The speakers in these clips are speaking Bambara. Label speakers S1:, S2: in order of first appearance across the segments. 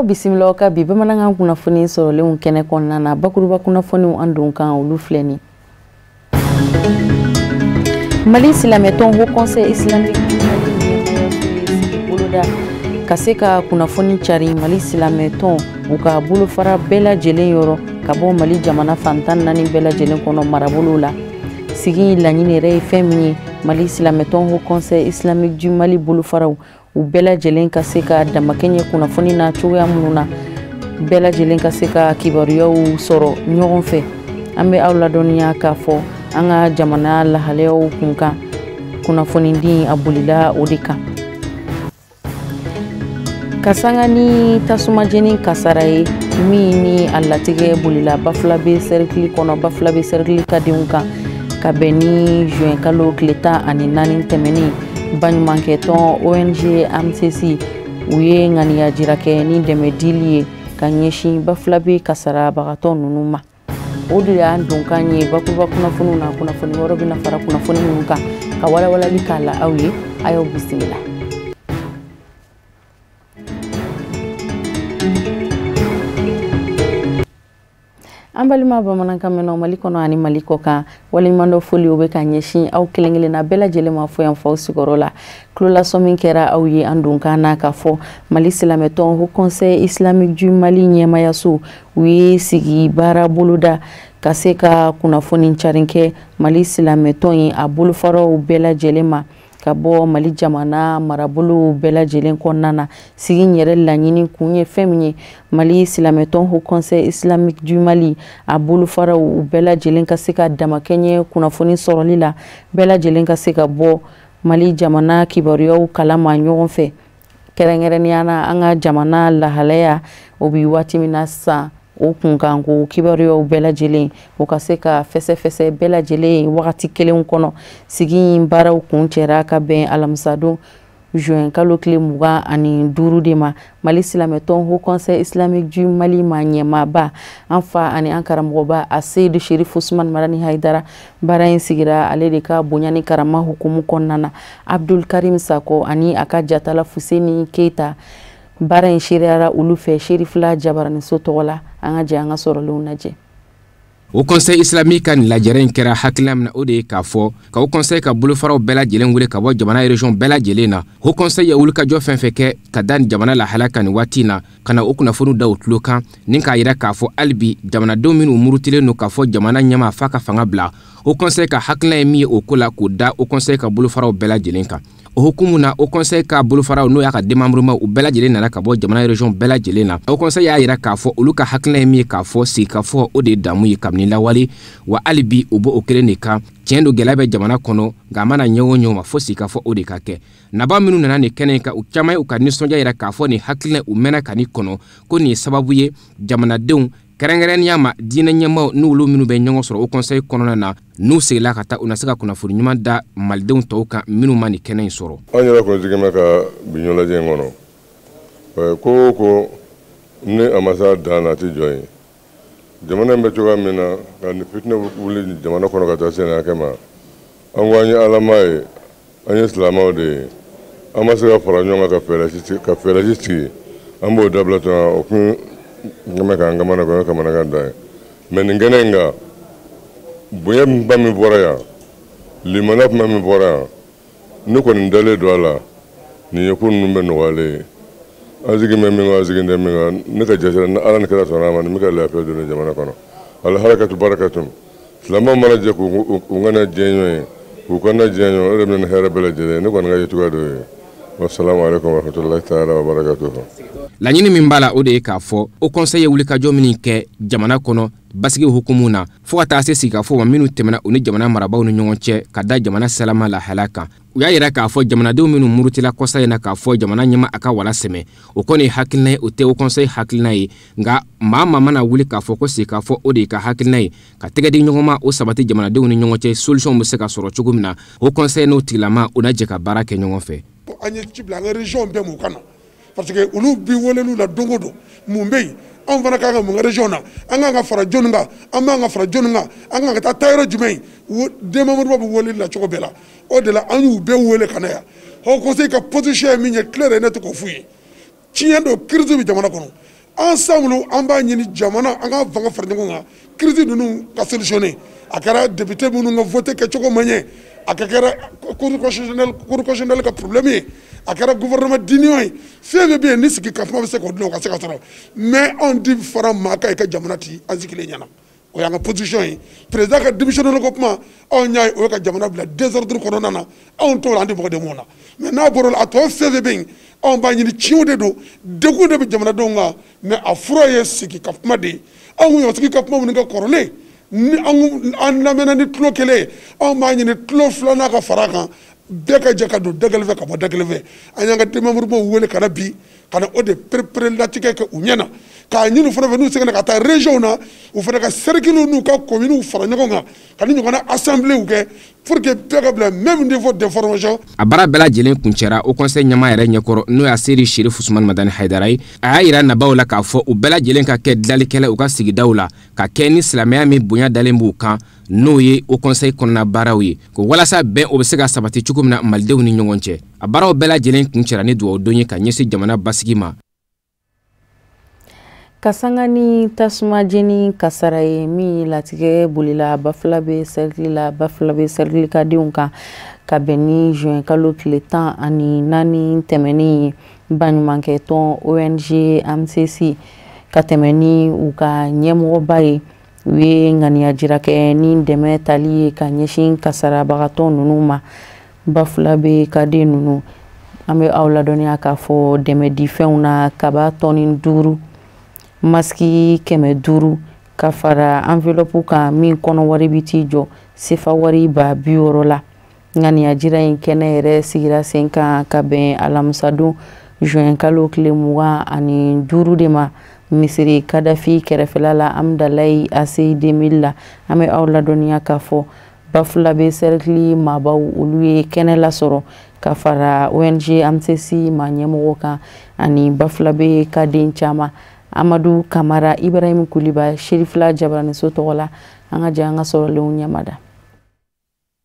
S1: Bisimila ka bi bamanankan kunnafoni sɔrɔlenw kɛnɛ kɔnɔna na. Bakuruba kunnafoniw an don kan olu filɛ nin. Mali silamɛtɔn Haut Conseil Islamique du Mali ɲɛmɔgɔyaso boloda ka se ka kunnafoni cari Mali silamɛtɔn u ka bolofara bɛɛ lajɛlen yɔrɔ ka bɔ Mali jamana fan 14 bɛɛ lajɛlen kɔnɔ marabolow la. Sigi laɲini yɛrɛ ye fɛn min ye, Mali silamɛtɔn Haut Conseil Islamique du Mali bolofaraw u bɛɛ lajɛlen ka se ka damakɛɲɛ kunnafoni na cogoya minnu na, bɛɛ lajɛlen ka se ka kibaruyaw sɔrɔ ɲɔgɔn fɛ. An bɛ aw ladɔnniya k'a fɔ an ka jamana lahalayaw kunkan kunnafonidi a bolila o de kan. Ka sanga ni tasumajeni kasara ye min ni a latigɛ bolila Bafulabe sɛrikili kɔnɔ, Bafulabe sɛrikili ka denw kan ka bɛn ni juin kalo tile 14 tɛmɛnen, baɲumankɛtɔn ONG AMCC u ye ŋaniya jira kɛ ni dɛmɛ dili ye ka ɲɛsin Bafulabe kasarabagatɔ ninnu ma. O de y'an donkan ye bakuruba kunnafoniw na. Kunnafoni wɛrɛ bɛna fara kunnafoni minnu kan ka walawalali k'a la aw ye. A y'aw bisimila. An balima bamanankan mɛnnaw Mali kɔnɔ ani Mali kɔ kan, waleɲumandɔn foli o bɛ ka ɲɛsin aw kelen kelenna bɛɛ lajɛlen ma fo yan f'aw sigiyɔrɔ la. Tulolasɔmi kɛra aw ye an donkan na k'a fɔ Mali silamɛtɔn Haut Conseil Islamique du Mali ɲɛmayaso u ye sigi baara boloda ka se ka kunnafoni carin kɛ Mali silamɛtɔn ye a bolofaraw bɛɛ lajɛlen ma ka bɔ Mali jamana marabolow bɛɛ lajɛlen kɔnɔna na. Sigi in yɛrɛ laɲini kun ye fɛn min ye, Mali silamɛtɔn Haut Conseil Islamique du Mali a bolofaraw u bɛɛ lajɛlen ka se ka damakɛɲɛ kunnafoni sɔrɔli la, bɛɛ lajɛlen ka se ka bɔ Mali jamana kibaruyaw kalama ɲɔgɔn fɛ, kɛrɛnkɛrɛnnenya na an ka jamana lahalaya o bi waati min na sisan, o kunkanko kibaruyaw bɛɛ lajɛlen o ka se ka fɛsɛfɛsɛ bɛɛ lajɛlen wagati kelen kɔnɔ. Sigi in baaraw kun cɛra ka bɛn alamisadon juin kalo tile 25 de ma. Mali silamɛtɔn Haut Conseil Islamique du Mali ma ɲɛmaaba an fa ani an karamɔgɔba Aseyidu Sherif Usman Madani Hayidara, baara in sigira ale de ka bonya ni karama hukumu kɔnɔna na. Abdul Karim Sako ani a ka jatala Fuseni Keita, baara in seereyara olu fɛ Sherifila Jabaraniso tɔgɔ la. An ka jɛ an ka sɔrɔlenw lajɛ.
S2: Haut Conseil Islamique ka nin lajɛrɛ in kɛra hakilina min na, o de ye k'a fɔ ka Haut Conseil ka bolofaraw bɛɛ lajɛlen wele ka bɔ jamana région bɛɛ lajɛlen na. Haut Conseil ye wulikajɔ fɛn fɛn kɛ ka da nin jamana lahala kan nin waati in na, ka na o kunnafoniw da u tulo kan ni k'a yira k'a fɔ hali bi jamanadenw minnu murutilen don k'a fɔ jamana ɲɛmaa f'a ka fanga bila, Haut Conseil ka hakilina ye min ye o ko la, k'o da Haut Conseil ka bolofaraw bɛɛ lajɛlen kan. O hukumu na, Haut Conseil ka bolofaraw n'o y'a ka démembrement u bɛɛ lajɛlen nana ka bɔ jamana région bɛɛ lajɛlen na. Haut Conseil y'a yira k'a fɔ olu ka hakilina ye min ye k'a fɔ sigikafɔ o de ye damu ye kabini lawale, wa hali bi u b'o kelen de kan. Tiɲɛ don gɛlɛya bɛ jamana kɔnɔ, nka a mana ɲɛ o ɲɛ ma fo sigikafɔ o de ka kɛ. Naba minnu nana nin kɛnɛ in kan, u caman ye u ka nisɔndiya yira k'a fɔ nin hakilina u mɛnna ka nin kɔnɔ, ko nin ye sababu ye jamanadenw kɛrɛnkɛrɛnnenya ma diinɛ ɲɛmaaw n'olu minnu bɛ ɲɔgɔn sɔrɔ Haut Conseil kɔnɔna na, n'u seginna ka taa u na se ka kunnafoni ɲuman da malidenw tɔw kan minnu ma nin kɛnɛ in sɔrɔ.
S3: An yɛrɛ kɔni jigi bɛ ka bi ɲɛlajɛ in kɔnɔ, ko o ko ni a ma se a dan na a tɛ jɔ yen. Jamana in bɛ cogoya min na ka nin fitinɛ wuli jamana kɔnɔ ka taa se nin hakɛ ma, an ko an ye alama ye, an ye silamɛw de ye, an ma se ka fara ɲɔgɔn kan ka fɛɛrɛ sigi, an b'o dabila tɔn o kun kɛmɛ k'an kamana gan, kamanagan dan ye. Mɛ nin kɛnɛ in kan, bonya ba min bɔra yan, limaniya kuma min bɔra yan, ne kɔni dalen don a la, nin ye ko ninnu bɛ nɔgɔyalen ye. An sigi bɛ min kan, an sigi tɛ min kan, ne ka jate la, ni Ala ni kira sɔnna a ma, nin bɛ ka lafiya don jamana kɔnɔ. Alharakatu barakatun. Silamɛw mana jɛ k'u kana diɲɛ ɲɔgɔn ye, k'u kana diɲɛ ɲɔgɔn ye, o de bɛ na ni hɛrɛ bɛɛ lajɛlen ye. Ne kɔni ka yecogoya dɔ ye. Wassalamu alaikum warahmatullahi ta'ala wa barakatuhu.
S2: Laɲini min b'a la, o de ye k'a fɔ Haut Conseil ye wulikajɔ minnu kɛ jamana kɔnɔ basigi hukumu na, fo ka taa se sigikafɔ ma minnu tɛmɛna u ni jamana marabaaw ni ɲɔgɔn cɛ ka da jamana salama lahala kan. U y'a yira k'a fɔ jamanadenw minnu murutila kɔsa in na k'a fɔ jamana ɲɛmaa a ka wala sɛmɛ, o kɔni ye hakilina ye, o tɛ Haut Conseil hakilina ye. Nka maa maa mana wuli k'a fɔ ko sigikafɔ o de ye ka hakilina ye, ka tɛgɛ di ɲɔgɔn ma o sabati jamanadenw ni ɲɔgɔn cɛ, solution bɛ se ka sɔrɔ cogo min na, Haut Conseil n'o tigilama u na jɛ ka baara kɛ ɲɔgɔn fɛ.
S4: An ye ci bila an ka région bɛɛ ma u ka na, parce que olu bi weleliw la don o don, mun bɛ yen, anw fana kan ka mun kɛ région na, an kan ka fara jɔnni kan, an b'an ka fara jɔnni kan, an kan ka taa taayɔrɔ jumɛn, démembrement bɛ weleli la cogo bɛɛ la. O de la an y'u bɛɛ wele ka na yan. Haut Conseil ka position ye min ye, clair et net k'o f'u ye. Tiɲɛ don, crise bɛ jamana kɔnɔ, Ensemble an b'a ɲini jamana an ka fanga fara ɲɔgɔn kan, crise ninnu ka solutionner. A kɛra député minnu ka vote kɛcogo ma ɲɛ, a ka kɛra cour constitutionnelle ka problème ye, a kɛra gouvernement d'union ye, fɛn fɛn bɛ yen ni sigi ka kuma bɛ se k'o dilan, o ka se ka sɔrɔ. Mais anw ti fara maa kan i ka jamana ti an sigilen ɲɛna, o y'an ka position ye. Président ka démissionner ko kuma, anw y'a ye o ye ka jamana bila désordre kɔnɔna na, anw t'o la, an tɛ mɔgɔ dɛmɛ o la. Mais n'a bɔra o la, a tɔ fɛn fɛn bɛ yen, anw b'a ɲini tiɲɛw de don, degun de bɛ jamanadenw kan, mais a fura ye sigi ka kuma de ye. Anw y'o sigi ka kuma minnu kɛ kɔrɔlen, ni an lamɛnna ni tulo kelen ye, anw b'a ɲini tulo filanan ka fara a kan, bɛɛ ka jɛ ka don da kelen fɛ ka bɔ da kelen fɛ. An y'an ka denbamuribaw wele ka na bi, ka na o de pereperelatigɛ kɛ u ɲɛna, k'a ɲini fana fɛ n'u seginna ka taa région na, u fana ka cercle n'u ka communes fara ɲɔgɔn kan, ka ni ɲɔgɔnna assemblée kɛ pour que bɛɛ ka bila même niveau d'information.
S2: A baara bɛɛ lajɛlen kuncɛra Haut Conseil ɲɛmaa yɛrɛ ɲɛkɔrɔ, n'o y'a Seyidi Cherif Ousmane Madani Haidara ye. A y'a yira nabaw la k'a fɔ u bɛɛ lajɛlen ka kɛ dilanlikɛla u ka sigidaw la, ka kɛ ni silamɛya min bonya dalen b'u kan, n'o ye Haut Conseil kɔnɔna baaraw ye, ko walasa bɛn o bɛ se ka sabati cogo min na malidenw ni ɲɔgɔn cɛ. A baaraw bɛɛ lajɛlen kuncɛra ni dugawu don ye ka ɲɛsin jamana basigi ma.
S1: Ka sanga ni tasuma jeni kasara ye min latigɛ bolila Bafulabe cercle la, Bafulabe cercle ka denw kan, ka bɛn ni juin kalo tile 14 tɛmɛnen ye. Baɲumankɛ tɔn ONG AMCC ka tɛmɛ ni u ka ɲɛmɔgɔba ye, u ye ŋaniya jira kɛ ni dɛmɛ tali ye ka ɲɛsin kasarabagatɔ ninnu ma. Bafulabe ka den ninnu, an bɛ aw ladɔnniya k'a fɔ dɛmɛdifɛnw na kaba tɔni 5, masiki 500, ka fara enveloppe kan min kɔnɔ wari bɛ t'i jɔ sefa wari 60,000 la. Ŋaniya jira in kɛnɛ yɛrɛ sigira sen kan ka bɛn alamisadon juin kalo tile 25 de ma, misiri Kadafi kɛrɛfɛla la, Amdalayi ACI 2000 la. An bɛ aw ladɔnniya k'a fɔ Bafulabe cercle maabaw olu ye kɛnɛ lasɔrɔ ka fara ONG AMCC maa ɲɛmɔgɔ kan ani Bafulabe ka den caman. Amadu Kamara, Ibrahim Kuliba, Sherifila Jabaraniso tɔgɔ la, an ka jɛ an ka sɔrɔlenw ɲɛmada.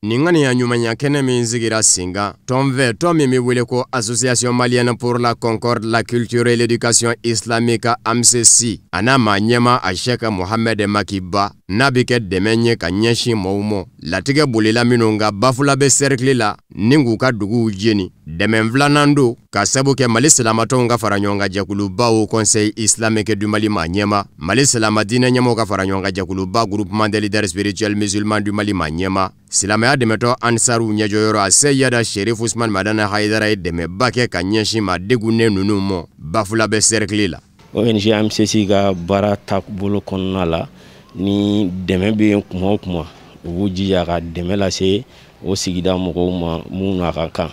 S5: Nin ŋaniya ɲumanya kɛnɛ min sigira sen kan tɔn fɛ, tɔn min bɛ wele ko Association malienne pour la concorde, la culture et l'éducation islamique, AMCC, a n'a maa ɲɛma a Cheikh Mohamed Makiba, n'a bɛ kɛ dɛmɛ ye ka ɲɛsin maaw ma latigɛ bolila minnu ka Bafulabe cercle la ni k'u ka duguw jeni. Dɛmɛ filanan don ka sabu kɛ Mali silamatɔnw ka fara ɲɔgɔn kan jɛkuluba Haut Conseil islamique du Mali maa ɲɛma, Mali silama diinɛ ɲɛmɔgɔw ka fara ɲɔgɔn kan jɛkuluba Groupement des leaders spirituels musulmans du Mali maa ɲɛma, silamɛya dɛmɛtɔ Ansaru ɲɛjɔyɔrɔ a Seyida Cherif Ousmane Madani Haidara ye dɛmɛba kɛ ka ɲɛsin maa degunnen ninnu ma Bafulabe cercle la.
S6: ONG AMCC ka baara taabolo kɔnɔna la, ni dɛmɛ bɛ yen kuma o kuma, u b'u jija ka dɛmɛ lase o sigida mɔgɔw ma mun n'a ka kan.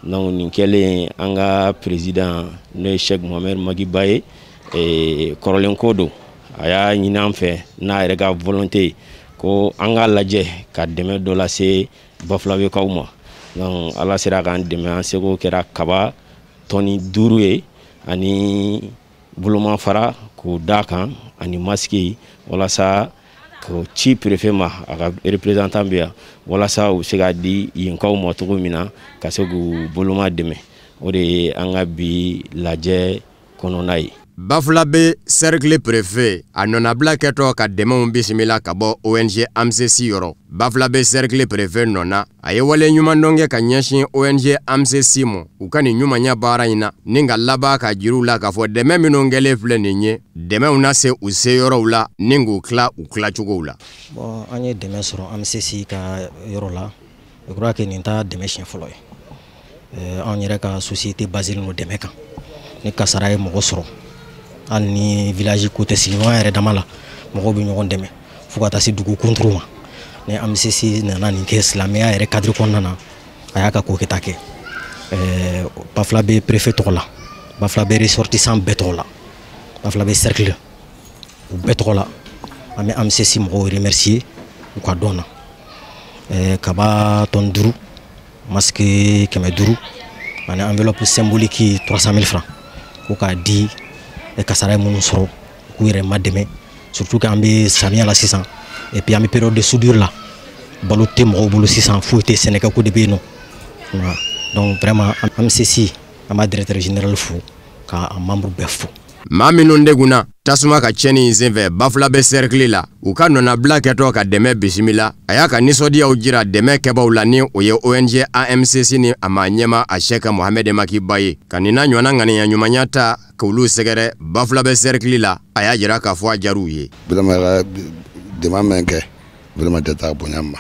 S6: Donc nin kɛlen, an ka président n'o ye Cheikh Mohamed Makiba ye, kɔrɔlen ko don, a y'a ɲini an fɛ n'a yɛrɛ ka volonté ko an k'a lajɛ ka dɛmɛ dɔ lase Bafulabekaw ma. Donc Ala sera k'an dɛmɛ, an seko kɛra kaba tɔni 5 ye ani bolomafara k'o d'a kan ani masiki, walasa k'o ci préfet ma, a ka représentant bɛ yan, walasa u bɛ se k'a di yenkaw ma cogo min na ka se k'u boloma dɛmɛ. O de ye an ka bi lajɛ kɔnɔna ye.
S5: Bafulabe cercle préfet a nɔnabila kɛtɔ ka dɛmɛw bisimila ka bɔ ONG AMCC yɔrɔ. Bafulabe cercle préfet nɔ na, a ye wale ɲuman kɛ ka ɲɛsin ONG AMCC ma u ka nin ɲumanya baara in na, ni ka laban ka jiriw la k'a fɔ dɛmɛ minnu kɛlen filɛ nin ye, dɛmɛw na se u seyɔrɔw la ni k'u tila u tilacogow la.
S7: Bon, an ye dɛmɛ sɔrɔ AMCC ka yɔrɔ la. Je crois que nin t'a dɛmɛ siɲɛ fɔlɔ ye. Anw yɛrɛ ka société basée no dɛmɛ kan. Ni kasara ye mɔgɔ sɔrɔ, hali ni village ko tɛ, sigiɲɔgɔn yɛrɛ dama la, mɔgɔw bɛ ɲɔgɔn dɛmɛ fo ka taa se dugu kunturu ma. Ni AMCC nana nin kɛ silamɛya yɛrɛ cadre kɔnɔna na, a y'a ka ko kɛta kɛ. Bafulabe préfet tɔgɔ la, Bafulabe ressortissant bɛɛ tɔgɔ la, Bafulabe cercle u bɛɛ tɔgɔ la, an bɛ AMCC mɔgɔw remercier u ka dɔn na. Kaba tɔni 5, masque 500 ani enveloppe symbolique 300 000 francs ko k'a di kasara ye minnu sɔrɔ, k'u yɛrɛ ma dɛmɛ, surtout que an bɛ samiya la sisan, et puis an bɛ période de soudure la, balo tɛ mɔgɔw bolo sisan, foyi tɛ, sɛnɛkɛko de bɛ yen nɔ. Donc vraiment, AMCC, an b'a directeur général fo, k'a membre bɛɛ fo.
S5: Maa minnu degunna tasuma ka tiɲɛni in senfɛ Bafulabɛ sɛrikili la, u ka nɔnabila kɛtɔ ka dɛmɛ bisimila, a y'a ka nisɔndiyaw jira dɛmɛ kɛbaaw la, ni o ye ONG AMCC ni a maa ɲɛma a Sɛki Mohamɛdi Makiba ye, ka nin n'a ɲɔgɔnna ŋaniya ɲumanya ta k'olu sɛgɛrɛ Bafulabɛ sɛrikili la. A y'a jira k'a fɔ a jar'u ye.
S8: Vraiment ka dɛmɛ min kɛ, vraiment tɛ taa bonya ma,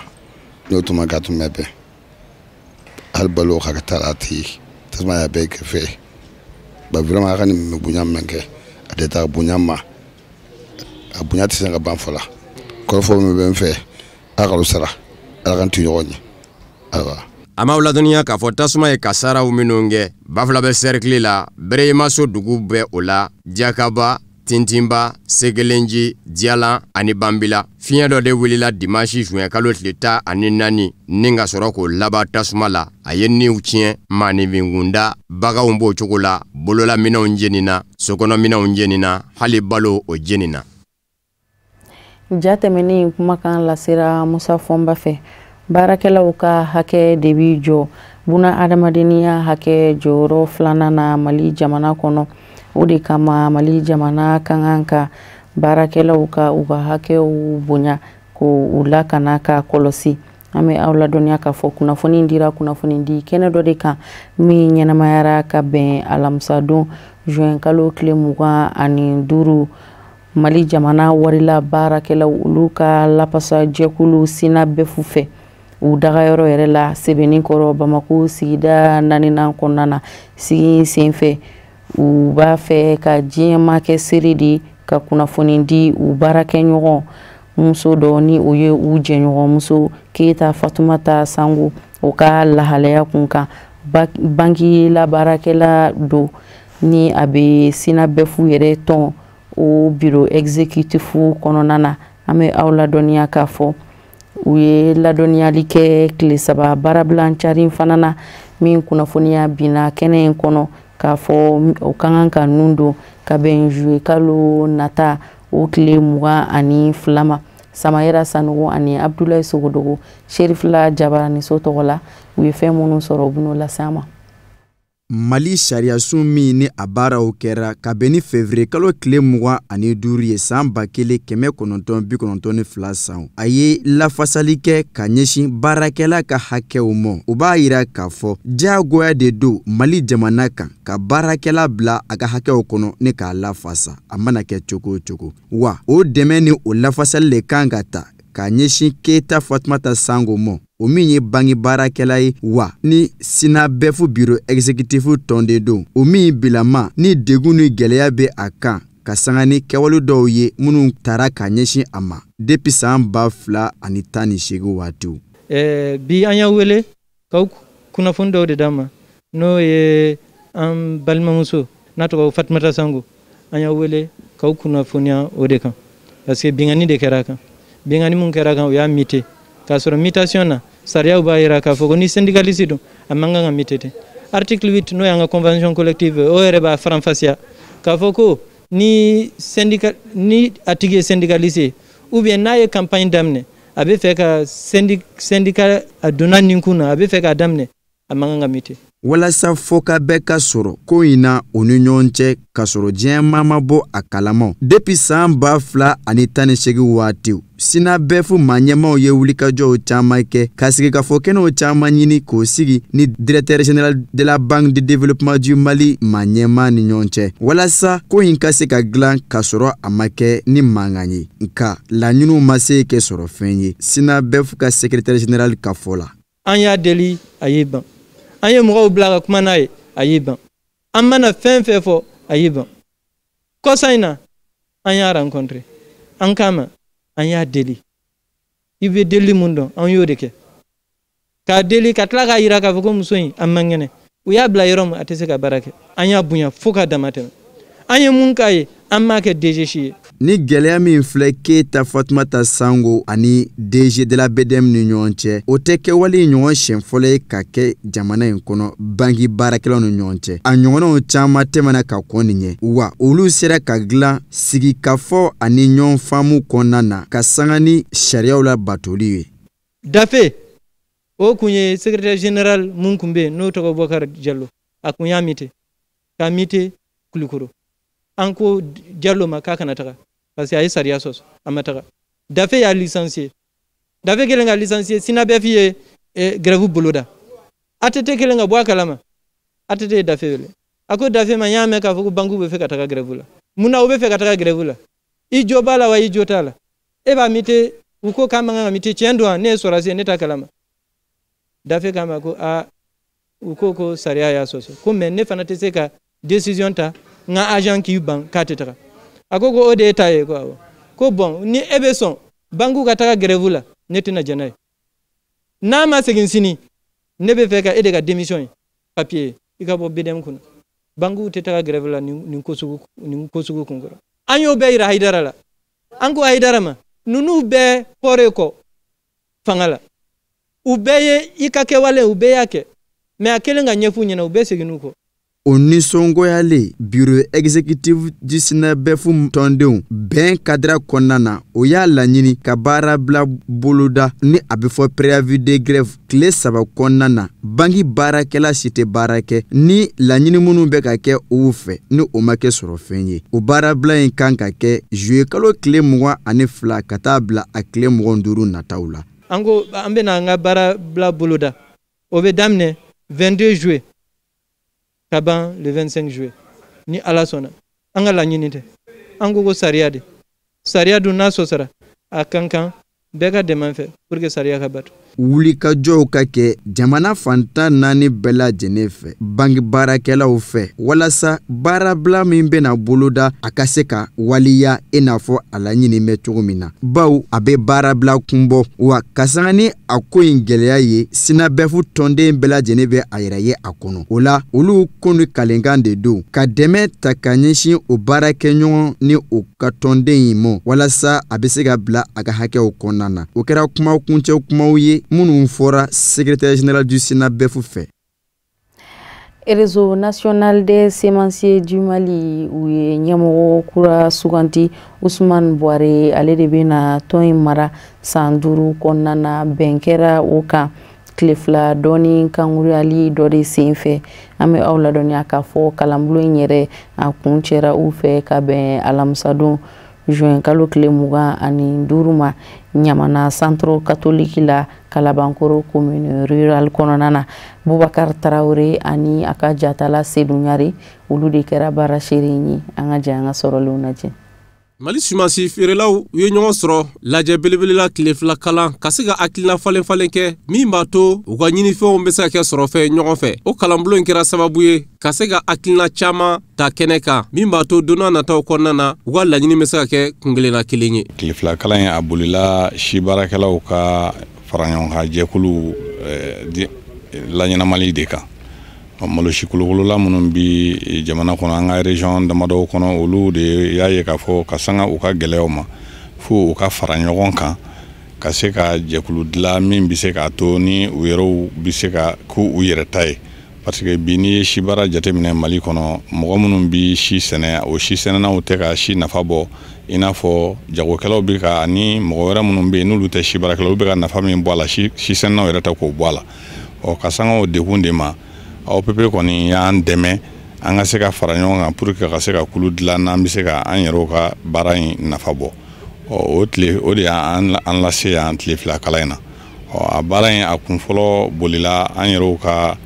S8: n'o tun ma kɛ a tun bɛ bɛn hali balo ka taa a tigi tasuma y'a bɛɛ kɛ fɛ ba. Vraiment a ka nin bonya min kɛ, a tɛ taa bonya ma, a bonya tɛ se ka ban fɔlɔ. Kɔrɔfɔ min bɛ n fɛ, a k'aw sara, Ala k'an to ɲɔgɔn ye, ayiwa.
S5: A m'aw ladɔnniya k'a fɔ tasuma ye kasaraw minnu kɛ Bafulabɛ sɛrikili la, Bereyimaso dugu bɛ o la, Jakaba, Tintinba, Segelenji, Diyalan ani Banbila. Fiɲɛ dɔ de wulila dimansi juin kalo tile 14 ni ka sɔrɔ k'o laban tasuma la. A ye niw tiɲɛ maaninfinkunda, baganw b'o cogo la, bololaminɛnw jenina, sokɔnɔminɛnw jenina, hali balo o jenina.
S1: Ja tɛmɛnen kumakan lasera Musa Fɔnba fɛ. Baarakɛlaw ka hakɛ de bi jɔ buna adamadenya hakɛ jɔyɔrɔ filanan na Mali jamana kɔnɔ. O de kama Mali jamana ka kan ka baarakɛlaw ka u ka hakɛw bonya, k'u lakana, ka kɔlɔsi. An bɛ aw ladɔnniya k'a fɔ kunnafoni dira kunnafoni di kɛnɛ dɔ de kan min ɲɛnamayara ka bɛn alamisadon juin kalo tile 25, Mali jamana warila baarakɛlaw olu ka lapasa jɛkulu SYNABEF fɛ, u dagayɔrɔ yɛrɛ la Sɛbɛnnikɔrɔ, Bamako sigida naaninan kɔnɔna na. Sigi senfɛ, u b'a fɛ ka diɲɛma kɛ seere de ka kunnafoni di u baarakɛɲɔgɔn muso dɔ, ni o ye u jɛɲɔgɔnmuso Keyita Fatumata Sango, o ka lahalaya kun kan. Banki la baarakɛla don ni a bɛ SYNABEF yɛrɛ tɔn o bureau exécutif kɔnɔna na. An bɛ aw ladɔnniya k'a fɔ u ye ladɔnniyali kɛ tile 3 baarabila cari fana na min kunnafoniya binna kɛnɛ in kɔnɔ, k'a fɔ o ka kan ka nun don ka bɛn juillet kalo nata o tile 22 ma. Samayɛrɛ Sanogo ani Abudulayi Sogodogo, Serifila Jabaraniso tɔgɔ la, u ye fɛn minnu sɔrɔ, u bɛn'o lase an ma.
S9: Mali sariyasun min ni a baaraw kɛra ka bɛn ni février kalo tile 25 ye san 1992 san, a ye lafasali kɛ ka ɲɛsin baarakɛla ka hakɛw ma. O b'a yira k'a fɔ diyagoya de don Mali jamana kan ka baarakɛla bila a ka hakɛw kɔnɔ ni k'a lafasa, a mana kɛ cogo o cogo. Wa o dɛmɛ ni o lafasali de kan ka ta ka ɲɛsin Keyita Fatumata Sango ma, o min ye banki baarakɛla ye, wa ni SYNABEF bureau exécutif tɔnden don, o min bilama ni degun ni gɛlɛya bɛ a kan ka sanga ni kɛwale dɔw ye minnu tara ka ɲɛsin a ma depuis san 2018 waatiw.
S10: Bi an y'a wele k'aw kunnafoni dɔw de d'an ma, n'o ye an balimamuso n'a tɔgɔ Fatumata Sango. An y'a wele k'aw kunnafoniya o de kan, parce que binkanni de kɛra a kan. Binkanni mun kɛra a kan, o y'a muté, k'a sɔrɔ mutation na sariyaw b'a yira k'a fɔ ko ni syndicaliste don, a man kan ka muté ten. Article 8, n'o y'an ka convention collective, o yɛrɛ b'a faranfasiya k'a fɔ ko ni syndicat ni a tigi ye syndicaliste ye, ou bien n'a ye campagne daminɛ, a bɛ fɛ ka syndicat a donna nin kun na, a bɛ fɛ k'a daminɛ, a man kan ka muté.
S9: Walasa fɔkabɛn ka sɔrɔ ko in na u ni ɲɔgɔn cɛ, ka sɔrɔ diɲɛ maa ma bɔ a kalama, depuis san 2018 waatiw, SYNABEF maa ɲɛmaw ye wulikajɔw caman kɛ ka sigikafɔ kɛnɛw caman ɲini k'o sigi ni directeur général de la Banque de développement du Mali maa ɲɛma ni ɲɔgɔn cɛ, walasa ko in ka se ka dilan ka sɔrɔ a ma kɛ ni mankan ye. Nka laɲiniw ma se kɛ sɔrɔ fɛn ye, SYNABEF ka secrétaire général ka fɔ la.
S10: An y'a deli, a y'i ban. An ye mɔgɔw bila ka kuma n'a ye, a y'i ban. An mana fɛn fɛn fɔ, a y'i ban. Kɔsa in na, an y'a rencontré, an k'a ma, an y'a deli, i bɛ deli mun dɔn, an y'o de kɛ k'a deli, ka tila k'a yira k'a fɔ ko muso in a man kɛnɛ, u y'a bila yɔrɔ min, a tɛ se ka baara kɛ. An y'a bonya fo k'a dama tɛmɛ. An ye mun k'a ye, an m'a kɛ DG si ye.
S9: Ni gɛlɛya min filɛ Keyita Fatumata Sango ani DG de la BDM ni ɲɔgɔn cɛ, o tɛ kɛwale ɲɔgɔn siɲɛ fɔlɔ ye ka kɛ jamana in kɔnɔ banki baarakɛlaw ni ɲɔgɔn cɛ. A ɲɔgɔnnaw caman tɛmɛna ka kɔn nin ɲɛ, wa olu sera ka dilan sigikafɔ ani ɲɔgɔn faamu kɔnɔna na ka sanga ni sariyaw la batoli ye.
S10: Dafe o kun ye secrétaire général mun kun bɛ yen, n'o tɔgɔ Bɔkari Jalo, a kun y'a muté, k'a muté Kulukoro. An ko Diallo ma k'a kana taga parce que a ye sariya sɔsɔ, a ma taga. Dafe y'a licencié, Dafe kelen ka licencié, SYNABEF ye grève boloda. ATT kelen ka bɔ a kalama, ATT ye Dafe wele. A ko Dafe ma, n y'a mɛn k'a fɔ ko banque bɛ fɛ ka taga grève la. Mun na u bɛ fɛ ka taga grève la? I jo b'a la wa i jo t'a la? E b'a muter, u ko k'a man kan ka muter, tiɲɛ don wa? Ne ye sɔrɔdasi ye, ne t'a kalama. Dafe k'a ma ko aa, u ko ko sariya y'a sɔsɔ, ko mais ne fana tɛ se ka décision ta n ka agent k'i ban k'a tɛ taga. A ko ko o de ye ta ye, ko awɔ. Ko bon, ni e bɛ sɔn banque ka taga grève la, ne tɛna jɛn n'a ye. N'a ma segin sini, ne bɛ fɛ ka e de ka démission ye papier ye, i ka bɔ BDM kunna. Banque tɛ taga grève la nin ko sugu kunkɔrɔ. An y'o bɛɛ yira Hayidara la. An ko Hayidara ma, ninnu bɛɛ kɔre kɔ fanga la, u bɛɛ ye i ka kɛwale, u bɛɛ y'a kɛ, mais a kɛlen ka ɲɛf'u ɲɛna, u bɛɛ seginn'u kɔ.
S9: O nisɔngoyalen, bureau exécutif du SYNABEF tɔndenw bɛn kadira kɔnɔna na, o y'a laɲini ka baarabila boloda ni a bɛ fɔ préavis de grève tile 3 kɔnɔna na. Banki baarakɛla si tɛ baara kɛ ni laɲini minnu bɛ ka kɛ u fɛ ni o ma kɛ sɔrɔfɛn ye. O baarabila in kan ka kɛ juillet kalo tile 22 ka taa bila a tile 25 nataw la.
S10: An ko an bɛna an ka baarabila boloda, o bɛ daminɛ 22 juillet ka ban le 25 juillet ni Ala sɔnna. An ka laɲini tɛ, an ko ko sariya de, sariya dun n'a sɔsɔra, a kan kan bɛɛ ka dɛmɛ fɛ pour que sariya ka bato.
S9: Wulikajɔw ka kɛ jamana fantan 4 bɛɛ lajɛlen fɛ banki baarakɛlaw fɛ walasa baarabila min bɛna boloda a ka se ka waliya i n'a fɔ a laɲini bɛ cogo min na, bawo a bɛ baarabila kunbɔ. Wa ka sanga ni a ko in gɛlɛya ye, SYNABEF tɔnden bɛɛ lajɛlen bɛ a yɛrɛ ye a kɔnɔ. O la, olu ko ni kalenkan de don ka dɛmɛ ta ka ɲɛsin o baarakɛɲɔgɔn ni o ka tɔnden in ma walasa a bɛ se ka bila a ka hakɛw kɔnɔna na. O kɛra kuma kuncɛ kumaw ye minnu fɔra secrétaire général du SYNABEF fɛ.
S1: Réseau national des semenciers du Mali, u ye ɲɛmɔgɔ kura suganti, Ousmane Boire, ale de bɛna tɔn in mara san 5 kɔnɔna na. Bɛn kɛra o kan tile 2 dɔɔni kanguruyali dɔ de sen fɛ. An bɛ aw ladɔnniya k'a fɔ kalanbulon in yɛrɛ a kun cɛra u fɛ ka bɛn alamisadon juin kalo tile 25 ma Ɲamana centre catholique la, Kalabankoro commune rurale kɔnɔna na. Bubakar Tarawele ani a ka jatala Seydou Ɲare, olu de kɛra baara seere ye. An ka jɛ an ka sɔrɔlenw lajɛ.
S11: Mali sumansi feerelaw u ye ɲɔgɔn sɔrɔ lajɛ belebele la tile 2 kalan ka se ka hakilina falen falen kɛ min b'a to u ka ɲinifɛnw bɛ se ka kɛ sɔrɔfɛn ɲɔgɔn fɛ. O kalanbulon in kɛra sababu ye ka se ka hakilina caman ta kɛnɛ kan min b'a to don n'a nataw kɔnɔna na u ka laɲini bɛ se ka kɛ kunkelenna kelen ye.
S12: Tile 2 kalan in a bolila si baarakɛlaw ka fara ɲɔgɔn kan jɛkulu laɲɛnamali de kan. Malo si kolokolola minnu bi jamana kɔnɔ, an ka région damadɔw kɔnɔ, olu de y'a ye k'a fɔ ka sanga u ka gɛlɛyaw ma fo u ka fara ɲɔgɔn kan ka se ka jɛkulu dilan min bɛ se k'a to ni u yɛrɛw bɛ se ka k'u yɛrɛ ta ye. Parce que bi n'i ye si baara jateminɛ Mali kɔnɔ, mɔgɔ minnu bi si sɛnɛ, o si sɛnɛnaw tɛ ka si nafa bɔ i n'a fɔ jagokɛlaw bɛ ka, ani mɔgɔ wɛrɛ minnu bɛ yen n'olu tɛ si baarakɛlaw, olu bɛ ka nafa min bɔ a la, si sɛnɛnaw yɛrɛ tɛ k'o bɔ a la. Ɔ ka sanga o degun de ma, AOPP kɔni y'an dɛmɛ an ka se ka fara ɲɔgɔn kan pour que ka se ka kulu dilan n'an bɛ se ka an yɛrɛw ka baara in nafa bɔ. Ɔ o tile o de y'an lase yan tile 2 kalan in na. Ɔ a baara in a kun fɔlɔ bolila an yɛrɛw ka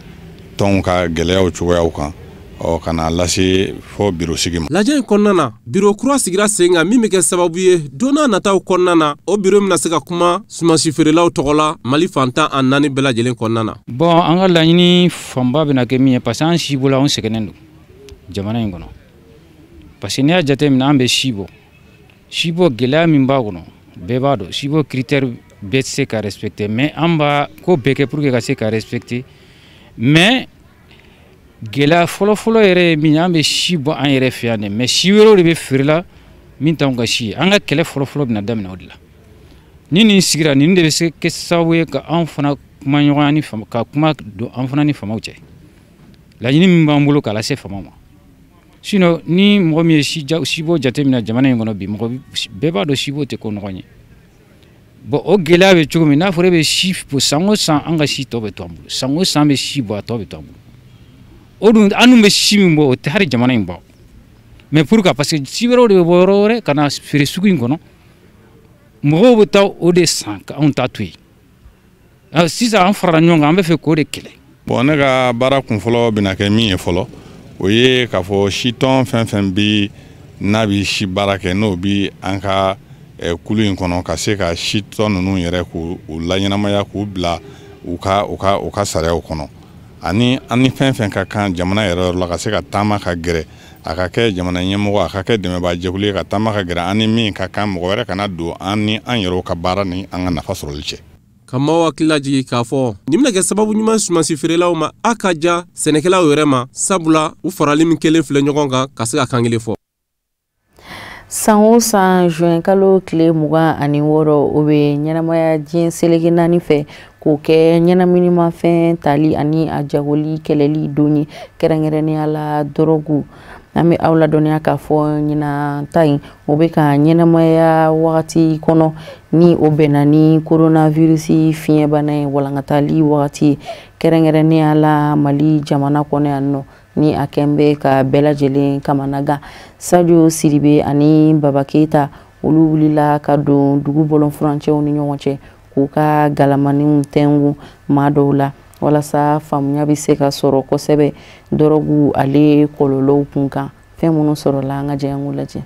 S12: tɔnw ka gɛlɛyaw cogoyaw kan, ɔ ka na lase fɔ biro sigi ma.
S11: Lajɛ in kɔnɔna na, biro kura sigira sen kan min bɛ kɛ sababu ye don n'a nataw kɔnɔna na, o biro bɛna se ka kuma sumansi feerelaw tɔgɔ la Mali fan 14 bɛɛ lajɛlen kɔnɔna na.
S13: Bon, an ka laɲini fanba bɛna kɛ min ye, parce que an si bɔla, anw sɛgɛnnen don jamana in kɔnɔ. Parce que n'i y'a jateminɛ, an bɛ si bɔ. Si bɔ gɛlɛya min b'a kɔnɔ, bɛɛ b'a dɔn. Si bɔ critère bɛɛ tɛ se ka respecter, mais an b'a ko bɛɛ kɛ pour que ka se ka respecter. Mais gɛlɛya fɔlɔfɔlɔ yɛrɛ ye min ye, an bɛ si bɔ an yɛrɛ fɛ yan dɛ, mais si wɛrɛw de bɛ feere la min t'anw ka si ye. An ka kɛlɛ fɔlɔfɔlɔ bɛna daminɛ o de la. Ni nin sigira, nin de bɛ se kɛ sababu ye ka anw fana kuma ɲɔgɔnya ni fama, ka kuma don an fana ni famaw cɛ. Laɲini min b'an bolo k'a lase famaw ma. Sinon ni mɔgɔ min ye si bɔ jateminɛ jamana in kɔnɔ bi, mɔgɔ bɛɛ b'a dɔn si bɔ tɛ ko nɔgɔn ye. Bon, o gɛlɛya bɛ cogo min, n'a fɔra e bɛ si bɔ san o san, an ka si tɔ bɛ to an bolo. San o san bɛ si bɔ, a tɔ bɛ to an bolo. O dun, an dun bɛ si min bɔ, o tɛ hali jamana in bɔ. Mais pourquoi? Parce que si wɛrɛw de bɛ bɔ yɔrɔ wɛrɛ ka na feere sugu in kɔnɔ, mɔgɔw bɛ taa o de san ka anw ta to yen. Sisan an farala ɲɔgɔn kan, an bɛ fɛ k'o de kɛlɛ.
S12: Bon, ne ka baara kunfɔlɔ bɛna kɛ min ye fɔlɔ, o ye k'a fɔ sitɔn fɛn fɛn bi n'a bi si baara kɛ, n'o bi an ka kulu in kɔnɔ, ka se ka sitɔn ninnu yɛrɛ k'u laɲɛnamaya, k'u bila u ka sariyaw kɔnɔ, ani an ni fɛn fɛn ka kan jamana yɛrɛ yɔrɔ la, ka se ka taama ka gɛrɛ, a ka kɛ jamana ɲɛmɔgɔ, a ka kɛ dɛmɛbaa jɛkulu ye, ka taama ka gɛrɛ an ni min ka kan, mɔgɔ wɛrɛ kana don an ni an yɛrɛw ka baara ni an ka nafa sɔrɔli cɛ.
S11: Ka maaw hakili lajigin k'a fɔ nin bɛna kɛ sababu ɲuman sumansi feerelaw ma, a ka ja sɛnɛkɛlaw yɛrɛ ma, sabula u farali min kelen filɛ ɲɔgɔn kan ka se ka kan kelen fɔ.
S1: San o san juin kalo tile 26, o bɛ ɲɛnamaya diɲɛ seleke 4 fɛ k'o kɛ ɲɛnaminimafɛn tali ani a jagoli kɛlɛli don ye, kɛrɛnkɛrɛnnenya la dɔrɔgu. An bɛ aw ladɔnniya k'a fɔ ɲinan ta in, o bɛ ka ɲɛnamaya wagati kɔnɔ ni o bɛnna ni coronavirus fiɲɛbana ye walankatali wagati, kɛrɛnkɛrɛnnenya la Mali jamana kɔnɔ yan nɔ, ni a kɛn bɛ ka bɛɛ lajɛlen kamanagan. Sadio Sidibe ani Baba Keita, olu wulila ka don dugu bɔlɔn furancɛw ni ɲɔgɔn cɛ k'u ka galamaniw tɛngu maa dɔw la, walasa faamuya bɛ se ka sɔrɔ kosɛbɛ dɔrɔgu ale kɔlɔlɔw kun kan. Fɛn minnu sɔrɔla, an ka jɛ an k'u lajɛ.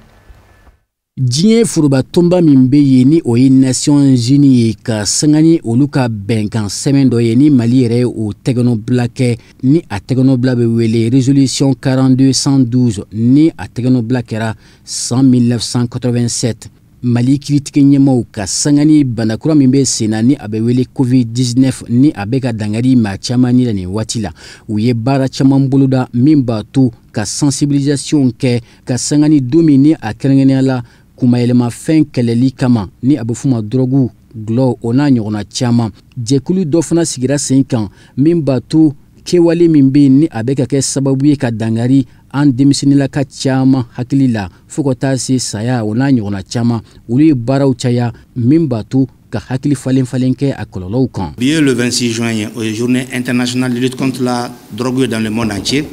S14: Diɲɛ forobatɔnba min bɛ yen ni o ye Nations Unies ye, ka sanga ni olu ka bɛnkan sɛbɛn dɔ ye ni Mali yɛrɛ ye o tɛgɛnɔbila kɛ, ni a tɛgɛnɔbila bɛ wele résolution 4212, ni a tɛgɛnɔbila kɛra san 1987. Mali kiiritigɛ ɲɛmaaw ka sanga ni banakura min bɛ sen na ni a bɛ wele COVID-19, ni a bɛ ka dankari maa caman ni la nin waati la, u ye baara caman boloda min b'a to ka sensibilisation kɛ ka sanga ni don min ni a kɛrɛnkɛrɛnnenya la kunmayɛlɛmafɛn kɛlɛli kama, ni a bɛ f'o ma dɔrɔgu, gulɔ, o n'a ɲɔgɔnna caman. Jɛkulu dɔ fana sigira sen kan min b'a to kɛwale min bɛ yen ni a bɛ ka kɛ sababu ye ka dankari an denmisɛnninlaka caman hakili la fo ka taa se saya, o n'a ɲɔgɔnna caman, olu ye baaraw caya min b'a to ka hakili falen falen kɛ a kɔlɔlɔw kan.
S15: Bi ye le 26 juin ye, o ye journée internationale de lutte contre la drogue dans le monde entier.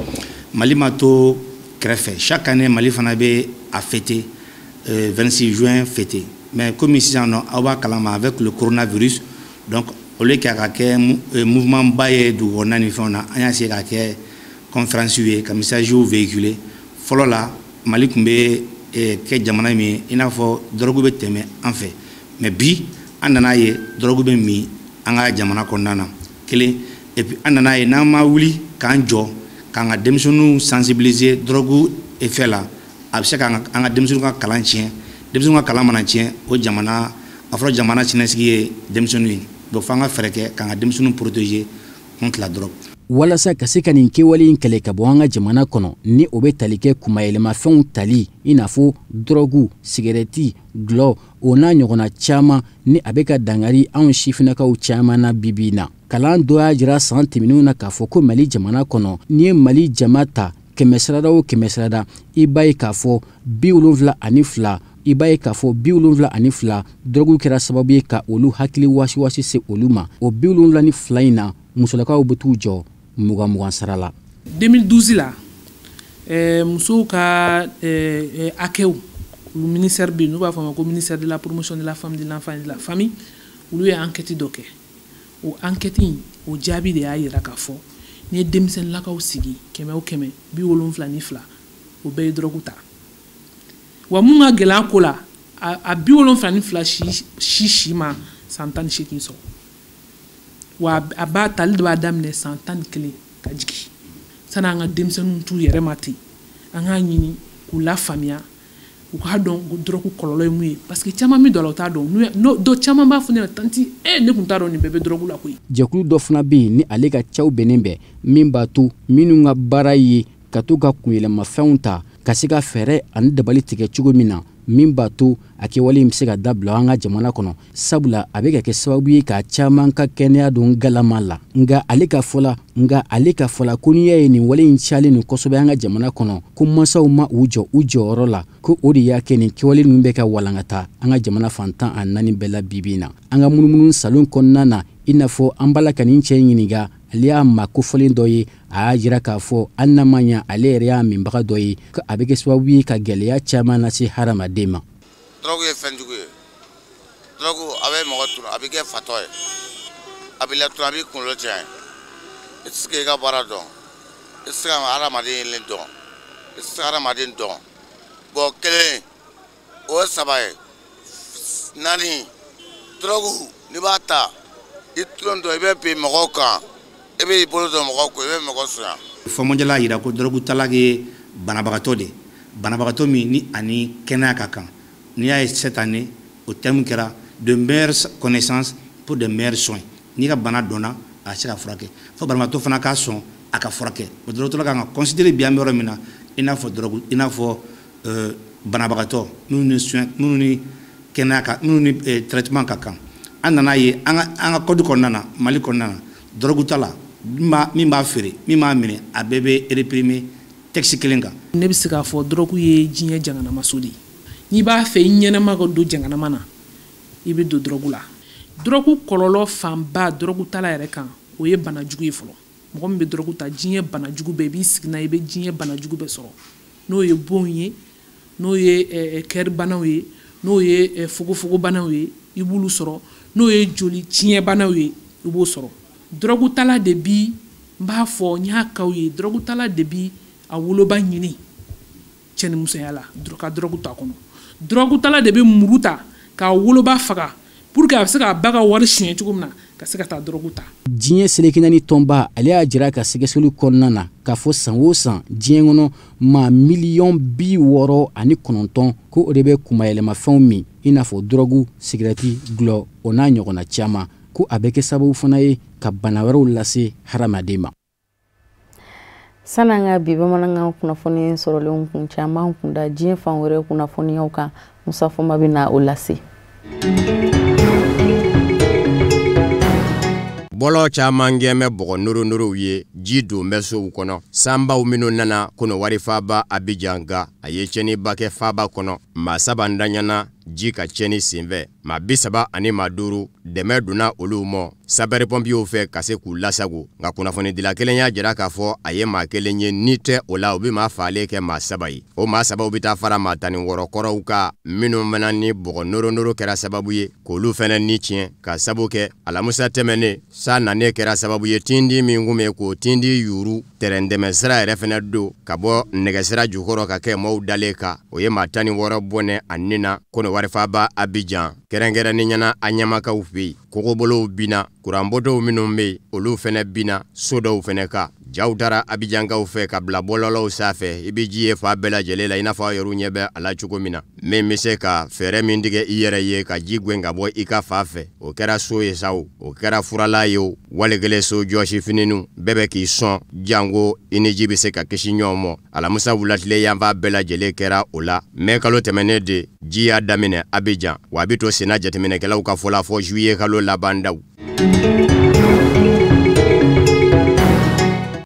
S15: Mali ma to kɛrɛfɛ, chaque année Mali fana bɛ a fêter 26 juin fêter, mais komi sisan nɔ aw b'a kalama avec le coronavirus, donc au lieu k'a ka kɛ mouvement ba ye dugu kɔnɔna ni fɛnw na, an y'a essayé k'a kɛ conférence ye, ka message véhiculer. Fɔlɔ la Mali tun bɛ kɛ jamana min ye i n'a fɔ drogue bɛ tɛmɛ an fɛ, mais bi an nana ye drogue bɛ min an ka jamana kɔnɔna na kelen, et puis an nana ye n'an ma wuli k'an jɔ k'an ka denmisɛnninw sensibiliser drogue effet la, a bɛ se k'an ka denmisɛnninw ka kalan tiɲɛ. Denmisɛnninw ka kalan mana tiɲɛ, o jamana a fɔra jamana siniɲɛsigi ye denmisɛnninw ye, donc f'an ka fɛɛrɛ kɛ k'an ka denmisɛnninw protéger contre la drogue.
S14: Walasa ka se ka nin kɛwale in kɛlɛ ka bɔ an ka jamana kɔnɔ, ni o bɛ tali kɛ kunmayɛlɛmafɛnw tali i n'a fɔ dɔrɔgu, sigɛrɛti, gulɔ, o n'a ɲɔgɔnna caman, ni a bɛ ka dankari anw sifinnakaw caman na bi bi in na. Kalan dɔ y'a jira san tɛmɛnenw na k'a fɔ ko Mali jamana kɔnɔ, n'i ye Mali jama ta 100 sarada o 100 sarada, i b'a ye k'a fɔ 72, i b'a ye k'a fɔ 72 dɔrɔgu kɛra sababu ye ka olu hakili wasiwasi se olu ma. O 72 in na, musolakaw bɛ t'u jɔ 20 sara la.
S16: 2012 la, musow ka hakɛw, olu ministère bɛ yen n'u b'a fɔ a ma ko ministère de la promotion de la femme, de l'enfant et de la famille, olu ye enquête dɔ kɛ. O enquête in, o jaabi de y'a jira k'a fɔ n'i ye denmisɛnninlakaw sigi 100 o 100, 72, o bɛɛ ye dɔrɔgu ta. Wa mun ka gɛlɛn a ko la, a 72 si ma san 18 sɔrɔ. Wa a b'a tali de b'a daminɛ san 11 ka jigin. Sani an ka denmisɛnninw t'u yɛrɛ ma ten, an k'a ɲini k'u lafaamuya, u k'a dɔn dɔrɔgu kɔlɔlɔ ye mun ye, parce que caman min don a la u t'a dɔn. Dɔ caman b'a fɔ ne ma, tanti, ne tun t'a dɔn nin bɛɛ bɛ dɔrɔgu la koyi.
S14: Jɛkulu dɔ fana bɛ yen ni ale ka caw bɛnnen bɛ min b'a to minnu ka baara ye ka to ka kunyɛlɛmafɛnw ta ka se ka fɛɛrɛ ani dabali tigɛ cogo min na, min b'a to A kɛwale in bɛ se ka dabila an ka jamana kɔnɔ, sabula a bɛ ka kɛ sababu ye ka caman ka kɛnɛya don galama la. Nka ale ka fɔ la ko n'i y'a ye nin wale in cayalen don kosɛbɛ an ka jamana kɔnɔ, ko mansaw ma u jɔ u jɔyɔrɔ la, ko o de y'a kɛ nin kɛwale ninnu bɛ ka walankata an ka jamana fan 14 bɛɛ la bi bi in na. An ka munumunu salon kɔnɔna na, i n'a fɔ an b'a la ka nin cɛ in ɲininka, ale y'a maa kofɔlen dɔ ye. A y'a jira k'a fɔ hali n'a ma ɲɛ ale yɛrɛ y'a minbaga dɔ ye, ko a bɛ kɛ sababu ye ka gɛlɛya caman lase hadamaden ma.
S17: Dɔrɔgu ye fɛn jugu ye. Dɔrɔgu a bɛ mɔgɔ tunu, a bɛ kɛ fatɔ ye, a b'i latunu, a b'i kunkolo tiɲɛ. I tɛ se k'i ka baara dɔn, i tɛ se ka hadamaden yelen dɔn, i tɛ se ka hadamaden dɔn. Bon, kelen o ye saba ye, naani dɔrɔgu n'i b'a ta i tulon dɔn, i bɛ bin mɔgɔw kan, i bɛ i bolo don mɔgɔw kun, i bɛ mɔgɔ sonya.
S15: Fonds mondial y'a jira ko dɔrɔgutala ye banabagatɔ de ye, banabagatɔ min ni ani kɛnɛya ka kan. N'i y'a ye cette année o thème kɛra de meilleures connaissances pour de meilleurs soins. N'i ka bana dɔnna, a se ka furakɛ, fo banabagatɔ fana k'a sɔn a ka furakɛ. O dɔrɔgutala kan ka considérer bi an bɛ yɔrɔ min na i n'a fɔ dɔrɔgu, i n'a fɔ banabagatɔ minnu ni soins, minnu ni kɛnɛya ka, minnu ni traitement ka kan. An nana ye an ka code kɔnɔna na, Mali kɔnɔna na, dɔrɔgutala min b'a feere, min b'a minɛ, a bɛɛ bɛ réprimer texte kelen kan.
S16: Ne bɛ se k'a fɔ dɔrɔgu ye diɲɛ jaganamaso de ye. N'i b'a fɛ i ɲɛnama ka don jaganama na, i bɛ don dɔrɔgu la. Dɔrɔgu kɔlɔlɔ fanba dɔrɔgutala yɛrɛ kan, o ye bana jugu ye fɔlɔ. Mɔgɔ min bɛ dɔrɔgu ta, diɲɛ bana jugu bɛɛ, i b'i sigi n'a ye, i bɛ diɲɛ bana jugu bɛɛ sɔrɔ. N'o ye bonw ye, n'o ye kɛribanaw ye, n'o ye fogofogobanaw ye, i b'olu sɔrɔ. N'o ye joli tiɲɛbanaw ye, i b'o sɔrɔ. Dɔrɔgutala de bi, n b'a fɔ n y'a k'aw ye, dɔrɔgutala de bi a woloba ɲini cɛnimusoya la ka dɔrɔgu ta kɔnɔ. Dɔrɔgutala de bɛ muru ta k'a woloba faga pour que a bɛ se k'a ba ka wari siɲɛ cogo min na ka se ka taa dɔrɔgu ta.
S14: Diɲɛ seleke naani tɔnba ale y'a jira ka sɛgɛsɛgɛli kɔnɔna na k'a fɔ san o san diɲɛ kɔnɔ maa 69 miliyɔn ko o de bɛ kunmayɛlɛmafɛnw min, i n'a fɔ dɔrɔgu, sigirɛti, gulɔ, o n'a ɲɔgɔnna caman, ko a bɛ kɛ sababu fana ye ka bana wɛrɛw lase hadamaden ma.
S1: San'an ka bi bamanankan kunnafoni sɔrɔlenw kun caman kunda diɲɛ fan wɛrɛ kunnafoniyaw kan, Musa Fɔnba bɛ na o lase.
S5: Bɔlɔ caman gɛn bɛ bɔgɔ noronorow ye, ji don bɛ sow kɔnɔ. Sanbaw minnu nana Kɔnɔwari faaba Abidjan kan, a ye tiɲɛniba kɛ faaba kɔnɔ. Maa 3 ntanyana ji ka tiɲɛni senfɛ, maa 35 dɛmɛ donna olu mɔ sapeur pompiers fɛ ka se k'u lasago. Nka kunnafonidila kelen y'a jira k'a fɔ a ye maa kelen ye, ni tɛ o la u bɛ maa faalen kɛ maa 3 ye. O maa 3 bɛ taa fara maa 16 kɔrɔw kan minnu fana ni bɔgɔ noronoro kɛra sababu ye k'olu fana ni tiɲɛ, ka sabu kɛ alamisa tɛmɛnen san nanen kɛra sababu ye tindi min kun bɛ k'o tindi yuru tɛrɛndɛmɛ sira yɛrɛ fana don ka bɔ nɛgɛsira jukɔrɔ ka kɛ maaw dalen kan. O ye maa 16 bɔnɛ a nin na Kɔnɔwari faaba Abidjan, kɛrɛnkɛrɛnnenya la a ɲɛmakaw fɛ yen. Kogobolow binna, kuranbotow minnu bɛ yen olu fana binna so dɔw fana kan. Jaw taara Abidjankaw fɛ ka bila bɔlɔlɔw sanfɛ, i bɛ ji ye fan bɛɛ lajɛlen la i n'a fɔ aw yɛrɛw ɲɛ bɛ a la cogo min na. Min bɛ se ka fɛɛrɛ min tigɛ i yɛrɛ ye ka ji gɛn ka bɔ i ka fa fɛ, o kɛra so ye sa o, o kɛra furala ye o, wali kelen so jɔsi fininiw bɛɛ bɛ k'i sɔn janko i ni ji bɛ se ka kisi ɲɔgɔn ma. Alamisa wulatile yanfan bɛɛ lajɛlen kɛra o la. Mɛ kalo tɛmɛnen de ji y'a daminɛ Abidjan, wa a bɛ to senna jateminɛkɛlaw ka fɔ la fɔ juillet kalo laban daw.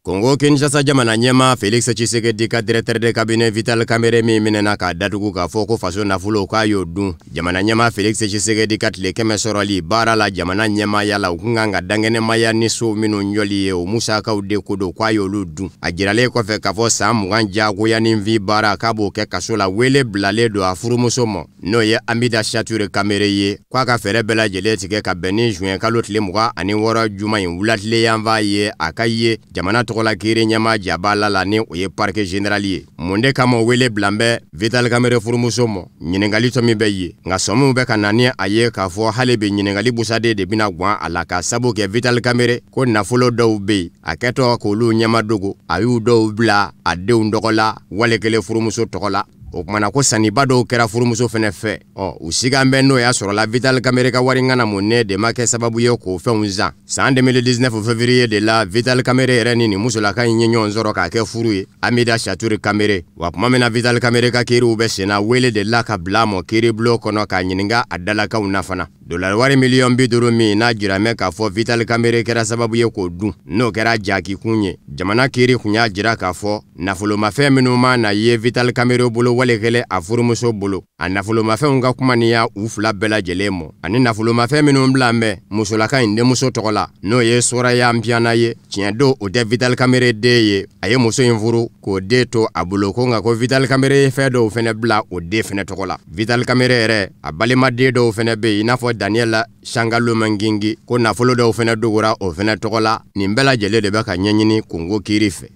S5: Congo Kinshasa jamana ɲɛmaa Félix Tshisekedi ka directeur de cabinet Vital Kamerhe min minɛna k'a datugu k'a fɔ ko faso nafolo k'a y'o dun. Jamana ɲɛmaa Félix Tshisekedi ka tile 100 sɔrɔli baara la jamana ɲɛmaaya la, u kun kan ka dankɛnɛmaya ni so minnu jɔli ye, o musakaw de ko don k'a y'olu dun. A jiralen kɔfɛ k'a fɔ san 20 diyagoya ni vi baara k'a b'o kɛ kaso la, wele bilalen don a furumuso ma n'o ye Amida Chature Kamerhe ye, k'a ka fɛɛrɛ bɛɛ lajɛlen tigɛ ka bɛn ni juin kalo tile 26 juma in wulatile yanfan ye a ka ye jamana tɔgɔ la kiiri ɲɛmaa jabala la ni o ye parquet général ye. Mun de kama wele bilan bɛ Vital Kamerhe furumuso ma, ɲininkali tɔ min bɛ yen, nka sɔmiw bɛ ka na ni a ye k'a fɔ hali bi ɲininkali busaden de bɛna gan a la, ka sabu kɛ Vital Kamerhe ko nafolo dɔw bɛ yen a kɛtɔ k'olu ɲɛmadogo, a y'u dɔw bila a denw tɔgɔ la wali kelen furumuso tɔgɔ la. O kumana ko sanniba dɔw kɛra furumuso fɛnɛ fɛ. U sigan bɛ n'o y'a sɔrɔla Vital Kamerhe ka wari ŋanamu ne de ma kɛ sababu ye k'o fɛnw zan. San 2019 février de la Vital Kamerhe yɛrɛ ni nin musolaka in ye ɲɔgɔn sɔrɔ k'a kɛ furu ye, Amida Chaturi Kamerhe. Wa tuma min na Vital Kamerhe ka kiiriw bɛ senna, wele de la ka bila a mɔ kiiribulon kɔnɔ k'a ɲininka a dalakanw na fana. Dolari wari miliyɔn 50 min n'a jiramɛ k'a fɔ Vital Kamerhe kɛra sababu ye k'o dun, n'o kɛra jakikun ye. Jamana kiiri kun y'a jira k'a fɔ nafolomafɛn minnu ma na ye Vital Kamerhe bolo wale kelen a furumuso bolo, a nafolomafɛnw ka kuma ni y'a u fila bɛɛ lajɛlen mɔ, ani nafolomafɛn minnu bila bɛ musolaka in denmuso tɔgɔ la, n'o ye Soraya Mpiana ye. Tiɲɛ don, o tɛ Vital Kamerhe den ye, a ye muso in furu k'o den to a bolo, ko nka ko Vital Kamerhe ye fɛn dɔw fɛnɛ bila o den fɛnɛ tɔgɔ la. Vital Kamerhe yɛrɛ a balimaden dɔw fɛnɛ bɛ yen, i n'a fɔ Daniel Sangalo Ngingi, ko nafolo dɔw fɛnɛ dogora o fɛnɛ tɔgɔ la. Nin bɛɛ lajɛlen de bɛ ka ɲɛɲini Kongo kiiri fɛ.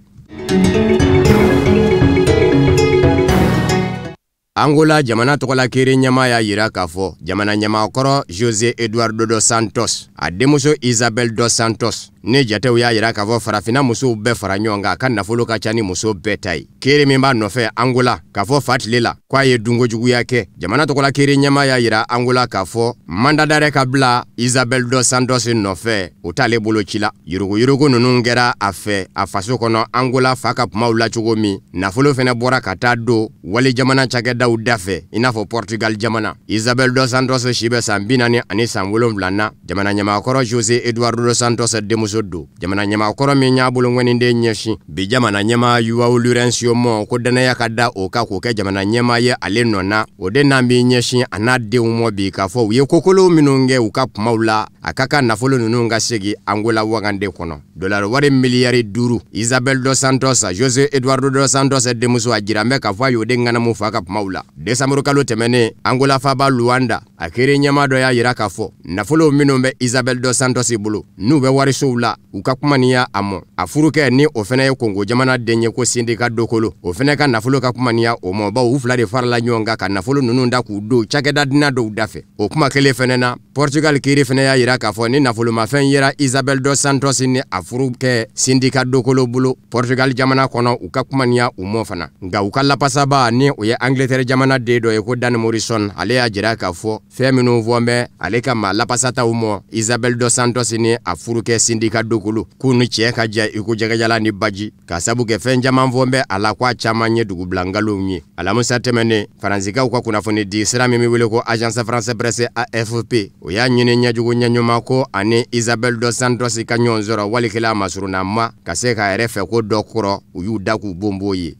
S5: Angola jamana tɔgɔla kiiri ɲɛmaa y'a jira k'a fɔ jamana ɲɛmaakɔrɔ José Eduardo dos Santos, a denmuso Isabel dos Santos, ni jatew y'a jira k'a fɔ farafinna musow bɛɛ fara ɲɔgɔn kan, a ka nafolo ka ca ni muso bɛɛ ta ye. Kiiri min b'a nɔfɛ Angola k'a fɔ fa tile la k'a ye dunkojuguya kɛ, jamana tɔgɔla kiiri ɲɛmaa y'a jira Angola k'a fɔ mandat d'arrêt ka bila Isabel dos Santos nɔfɛ, o t'ale bolo ci la. Yuruguyurugu ninnu kɛra a fɛ a faso kɔnɔ Angola fa ka kumaw la cogo min, nafolo fɛnɛ bɔra ka taa don wali jamana cakɛdaw da fɛ, i n'a fɔ Portugal jamana. Isabel dos Santos si bɛ san 47 na. Jamana ɲɛmaakɔrɔ José Eduardo dos Santos denmuso don. Jamana ɲɛmaakɔrɔ min y'a bolongɔniden ɲɛsin bi jamana ɲɛmaa João Lourenço mɔ, ko danaya ka da o kan k'o kɛ jamana ɲɛmaa ye ale nɔ na, o de n'an b'i ɲɛsin a n'a denw mɔ bi k'a fɔ u ye kokolo minnu kɛ u ka kumaw la, a ka kan nafolo ninnu ka segin Angola wagande kɔnɔ. Dolari wari miliyari 5. Isabel dos Santos, José Eduardo dos Santos denmuso, a jira bɛ k'a fɔ a y'o de ŋanamu fa ka kumaw la. Desanburu kalo tɛmɛnen, Angola faaba Luanda, a kiiri ɲɛmaa dɔ y'a jira k'a fɔ nafolo minnu bɛ Isabel dos Santos bolo, n'u bɛ warisow la, u ka kuma ni y'a a mɔ. A furukɛ ni o fɛnɛ ye Kongo jamana den ye ko Sindika Dokolo, o fɛnɛ ka nafolo ka kuma ni y'a o mɔ, bawo u fila de farala ɲɔgɔn kan ka nafolo ninnu da k'u don cakɛda dina dɔw da fɛ. O kuma kelen fɛnɛ na, Portugal kiiri fɛnɛ y'a jira k'a fɔ ni nafolomafɛn yera Isabel dos Santos ni a furukɛ Sindika Dokolo bolo Portugal jamana kɔnɔ, u ka kuma ni y'a u mɔ fana. Nka u ka lapasaba ni o ye Angleterre jamana den dɔ ye ko Dan Morrison, ale y'a jira k'a fɔ fɛn minnu fɔ bɛ ale ka maa lapasataw mɔ Isabel dos Santos ni a furukɛ Sindika Dokolo, k'u ni cɛ ka ja i ko jɛgɛjala ni baji, k'a sabu kɛ fɛn caman fɔ bɛ a la k'a caman ye dugubilankalonw ye. Alamusa tɛmɛnen, Faransikaw ka kunnafoni di sira min bɛ wele ko Agence France Presse AFP, o y'a ɲini ɲɛjugu ɲɛɲuman ko ani Isabel dos Santos ka ɲɔgɔn sɔrɔ walikɛla masurunna ma ka se k'a yɛrɛ fɛ ko dɔ kɔrɔ, u y'u da k'u bonbon ye.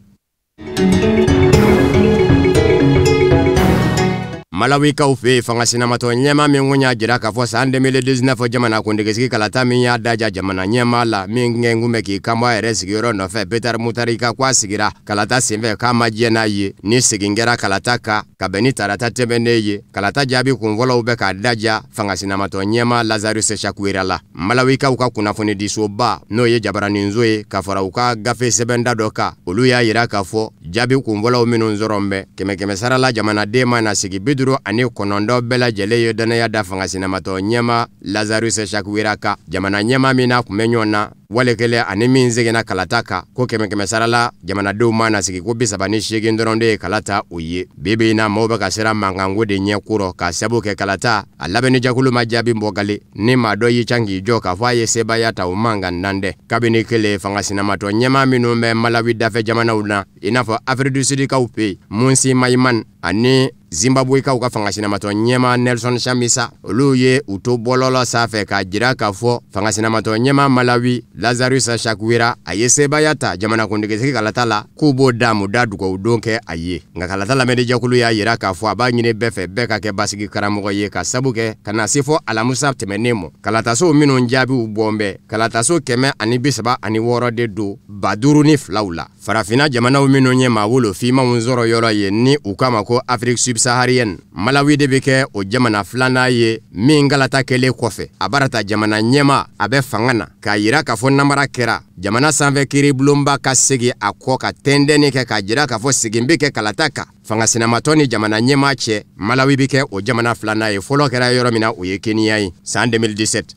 S5: Malawikaw fɛ yen, fanga sinamatɔ ɲɛmaa min kun y'a jira k'a fɔ san 2019 jamana kuntigisigi kalata min y'a daja jamana ɲɛmaa la, min gɛn kun bɛ k'i kanbɔ a yɛrɛ sigiyɔrɔ nɔfɛ, Peter Mutharika, k'a sigira kalata senfɛ k'a ma jɛ n'a ye, ni segin kɛra kalata kan ka bɛn ni tarata tɛmɛnen ye. Kalata jaabi kunfɔlɔw bɛ k'a daja fanga sinamatɔ ɲɛmaa Lazarus Chakwera la. Malawikaw ka kunnafonidisoba n'o ye jabaraninso ye ka fara u ka gafe sɛbɛnda dɔ kan, olu y'a jira k'a fɔ jaabi kunfɔlɔw minnu sɔrɔ bɛ 100 sara la jamanaden ma na sigi 59 bɛɛ lajɛlen ye danaya da fanga sinamatɔ ɲɛmaa Lazarus Chakwera kan, jamana ɲɛmaa min n'a kun bɛ ɲɔgɔn na wale kelen ani min seginna kalata kan, ko 100 sara la jamanadenw ma na sigi ko 38 dɔrɔn de ye kalata o ye. Bi bi in na, maaw bɛ ka siran mankanko de ɲɛ kɔrɔ k'a sabu kɛ kalata a labɛnni jɛkulu ma jaabi bɔ gale, ni maa dɔ y'i can k'i jɔ k'a fɔ a ye sebaaya ta, o man kan nan dɛ. Kabini kelen, fanga sinamatɔ ɲɛmaa minnu bɛ Malawi dafɛ jamanaw na, i n'a fɔ Afrique du Sud kaw fɛ yen Mmusi Maimane ani Zimbabwekaw ka fanga sinamatɔ ɲɛmaa Nelson Chamisa, olu ye u to bɔlɔlɔ sanfɛ k'a jira k'a fɔ fanga sinamatɔ ɲɛmaa Malawi Lazarus Chakwera a ye sebaaya ta jamanakuntigisigi kalata la, k'u b'o damu da dugawu don kɛ a ye. Nka kalata lamɛnni-jɛkulu y'a jira k'a fɔ a b'a ɲini bɛɛ fɛ, bɛɛ ka kɛ basigi karamɔgɔ ye, ka sabu kɛ ka na se fɔ alamusa tɛmɛnen mɔ, kalataso minnu jaabiw bɔn bɛ, kalataso 136 de don 5002 la. Farafinna jamanaw minnu ye maa wolo fimanw sɔrɔ yɔrɔ ye ni u kama ko Afrique subsaharienne, Malawi de bɛ kɛ o jamana filanan ye min kalata kɛlen kɔfɛ a barata jamana ɲɛmaa a bɛ fanga na, k'a jira k'a fɔ namara kɛra jamana sanfɛ kiiribulonba ka segin a kɔ ka tɛndɛnni kɛ k'a jira k'a fɔ segin bɛ kɛ kalata kan fanga sinamatɔ ni jamana ɲɛmaa cɛ. Malawi bɛ kɛ o jamana filanan ye, fɔlɔ kɛra yɔrɔ min na o ye Kenya ye san 2017.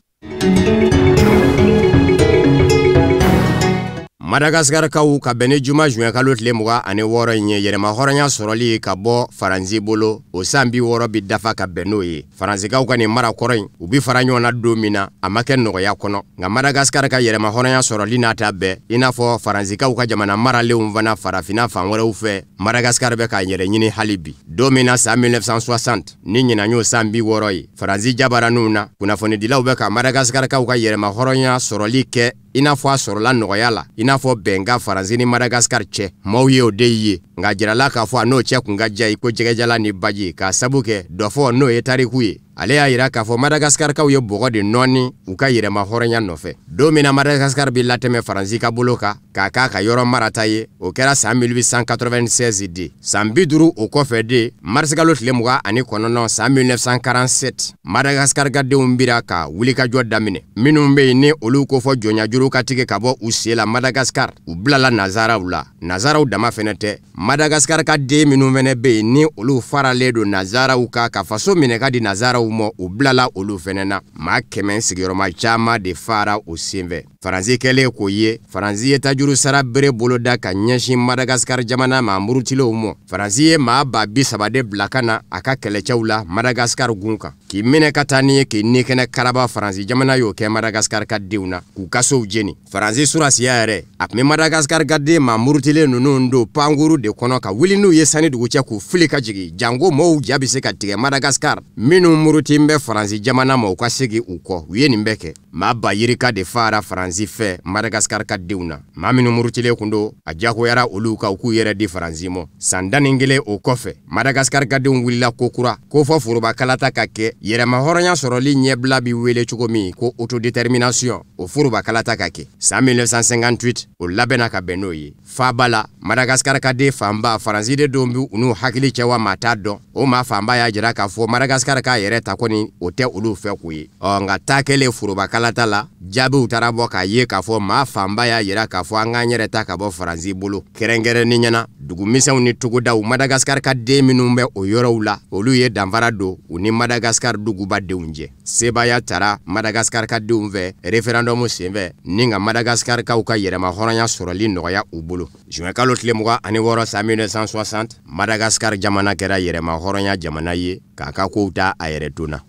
S5: Madagaskarkaw ka bɛn ni juma juin kalo tile 26 in ye yɛrɛmahɔrɔnya sɔrɔli ka bɔ Faransi bolo, o san 60 bi dafa ka bɛn n'o ye. Faransikaw ka nin mara kɔrɔ in, u bi fara ɲɔgɔn na don min na, a ma kɛ nɔgɔya kɔnɔ. Nka Madagaskar ka yɛrɛmahɔrɔnya sɔrɔli n'a ta bɛɛ, i n'a fɔ Faransikaw ka jamana maralenw fana farafinna fan wɛrɛw fɛ, Madagaskar bɛ k'a yɛrɛ ɲini hali bi. Don min na san 1960, ni ɲinan y'o san 60 ye, Faransi jabaraninw na, kunnafonidilaw bɛ ka Madagaskarkaw ka yɛrɛmahɔrɔnya sɔrɔli kɛ i n'a fɔ a sɔrɔla nɔgɔya la, i n'a fɔ bɛnkan Faransi ni Madagaskar cɛ. Maaw ye o de ye, nka jirala k'a fɔ a n'o cɛ kun ka diya i ko jɛgɛjala ni baji, k'a sabu kɛ dɔfɔ n'o ye tariku ye. Ale y'a yira k'a fɔ Madagaskarkaw ye bɔgɔ de nɔɔni u ka yɛrɛmahɔrɔnya nɔfɛ. Don min na Madagaskar bɛ latɛmɛ Faransi ka bolo kan k'a k'a ka yɔrɔ marata ye, o kɛra san 1896 de. San 50 o kɔfɛ de, marisikalo tile 29 san 1947, Madagaskar ka denw bira ka wulikajɔ daminɛ. Minnu bɛ yen ni olu ko fɔ jɔnyajuru ka tigɛ ka bɔ u sen la Madagaskar, u bilala Nazaraw la. Nazaraw dama fɛnɛ tɛ, Madagaskar ka den minnu fɛnɛ bɛ yen ni olu faralen don Nazaraw kan ka faso minɛ ka di Nazaraw ma, u bilala olu fɛnɛ na. Maa 100 sigiyɔrɔma caman de fara o senfɛ. Faransi kɛlen k'o ye, Faransi ye tajuru sara bere boloda ka ɲɛsin Madagaskar jamana maa murutilenw ma. Faransi ye maa 30,000 de bila ka na a ka kɛlɛcɛw la Madagaskar gun kan, k'i minɛ ka taa n'i ye k'i ni kɛnɛ karaba. Faransi jamana y'o kɛ Madagaskar ka denw na k'u ka sow jeni. Faransi surasiya yɛrɛ, a tun bɛ Madagaskar ka den maa murutilen ninnu don pankuru de kɔnɔ ka wuli n'u ye sanni dugu cɛ k'u fili ka jigin, janko mɔɔw ja bɛ se ka tigɛ Madagaskar minnu muruti bɛ Faransi jamana ma, u ka segin u kɔ. U ye nin bɛɛ kɛ. Maa 20,000 de fara Faransi fɛ Madagaskar ka denw na. Maa minnu murutilen kun don, a diyagoyara olu kan u k'u yɛrɛ di Faransi ma. San 11 o kɔfɛ, Madagaskar ka denw wulila ko kura ko fɔ foroba kalata ka kɛ, yɛrɛmahɔrɔnya sɔrɔli ɲɛbila bi wele cogo min ko autodétermination, o foroba kalata ka kɛ. San 1958, o labɛnna ka bɛn n'o ye. Faaba la, Madagaskar ka den fanba Faransi de don bi u n'u hakili cɛ wa maa t'a dɔn. O maa fanba y'a jira k'a fɔ Madagaskar k'a yɛrɛ ta kɔni o tɛ olu fɛ ko ye. Ɔ nka taa kɛlen foroba kalata la, jaabiw taara bɔ k'a ye k'a fɔ maa fanba y'a jira k'a fɔ an k'an yɛrɛ ta ka bɔ Faransi bolo. Kɛrɛnkɛrɛnnen ɲɛna, dugumisɛnw ni togodaw, Madagaskar ka den minnu bɛ o yɔrɔw la, olu ye danfara don u ni Madagaskar duguba denw cɛ. Sebaaya tara Madagaskar ka denw fɛ référendum senfɛ, ni ka Madagaskarkaw ka yɛrɛmahɔrɔnya sɔrɔli nɔgɔya u bolo. Juin kalo tile 26 san 1960, Madagaskar jamana kɛra yɛrɛmahɔrɔnya jamana ye k'a ka kow ta a yɛrɛ to na.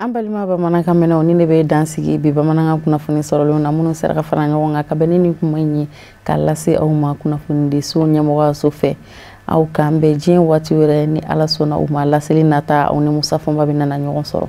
S1: An balima bamanankan mɛnnaw, ni ne bɛ dan sigi bi bamanankan kunnafoni sɔrɔlenw na minnu sera ka fara ɲɔgɔn kan ka bɛn ni nin kuma in ye k'a lase aw ma kunnafonidiso ɲɛmɔgɔyaso fɛ. Aw k'an bɛn diɲɛ waati wɛrɛ ni Ala sɔnna u ma. Laseli nata, aw ni Musa Fɔnba bɛ nana ɲɔgɔn sɔrɔ.